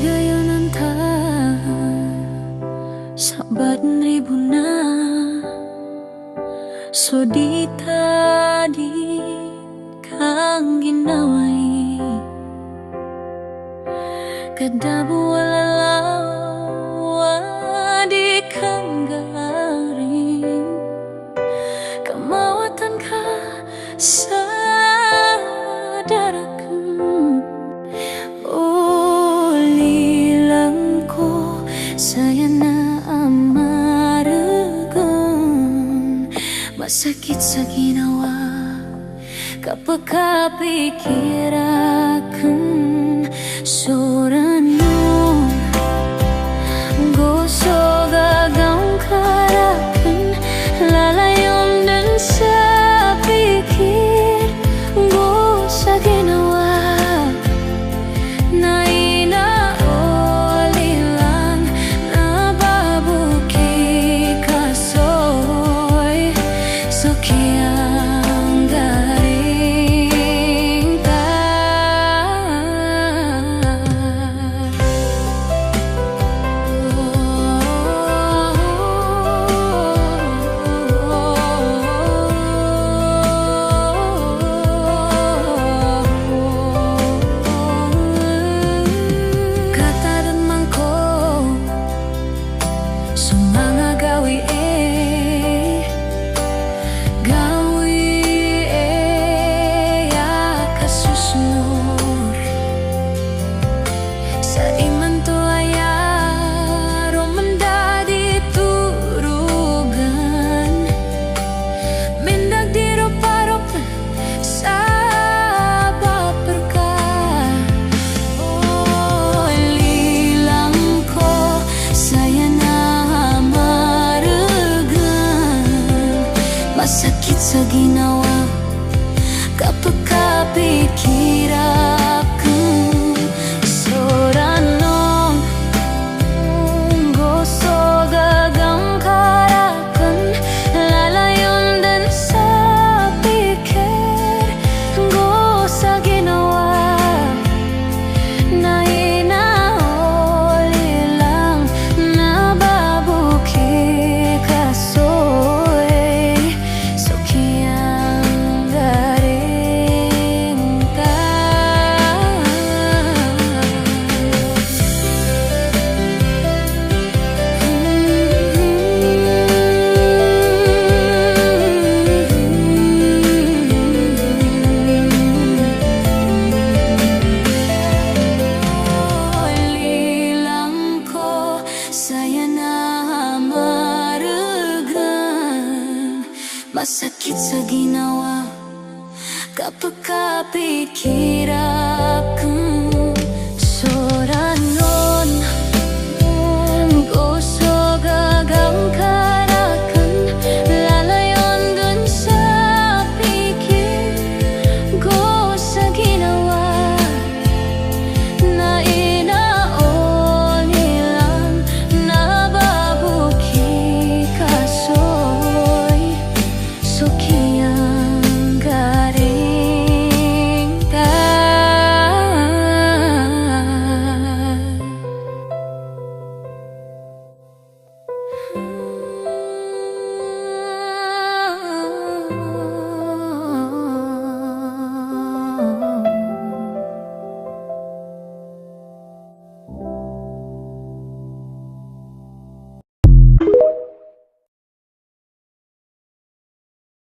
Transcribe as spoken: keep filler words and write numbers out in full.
Gayonan ta sa badn ribo na so di ta di kangginawai. Ka da bo a lalaw a di kanggaring, ka mawatan ka sa da rakn. O lilang ko, saya na a margn, masakit sa ginawa, ka pkapikir akn so ranon. Go so gagaw ngka rakn, lalayon dn sa pikir, go sa ginawa. Na ina o lilang, na babo ki kasoy so kiyanggaring ta. Katadn man ko so manga gawii, gawii a kasosnor. Sa imanto aya roo manda di torogan, mindag di roo parokan sa bapr ka. O lilang ko, saya na a margn, masakit sa ginawa, ka pkapikir akn so ranon. Go so gagaw ngka rakn, lalayon dn sa pikir, go sa ginawa. Na ina o lilang, na babo ki kasoy so kiyanggaring ta. O lilang ko, saya na a margn, masakit sa ginawa, ka pkapikir akn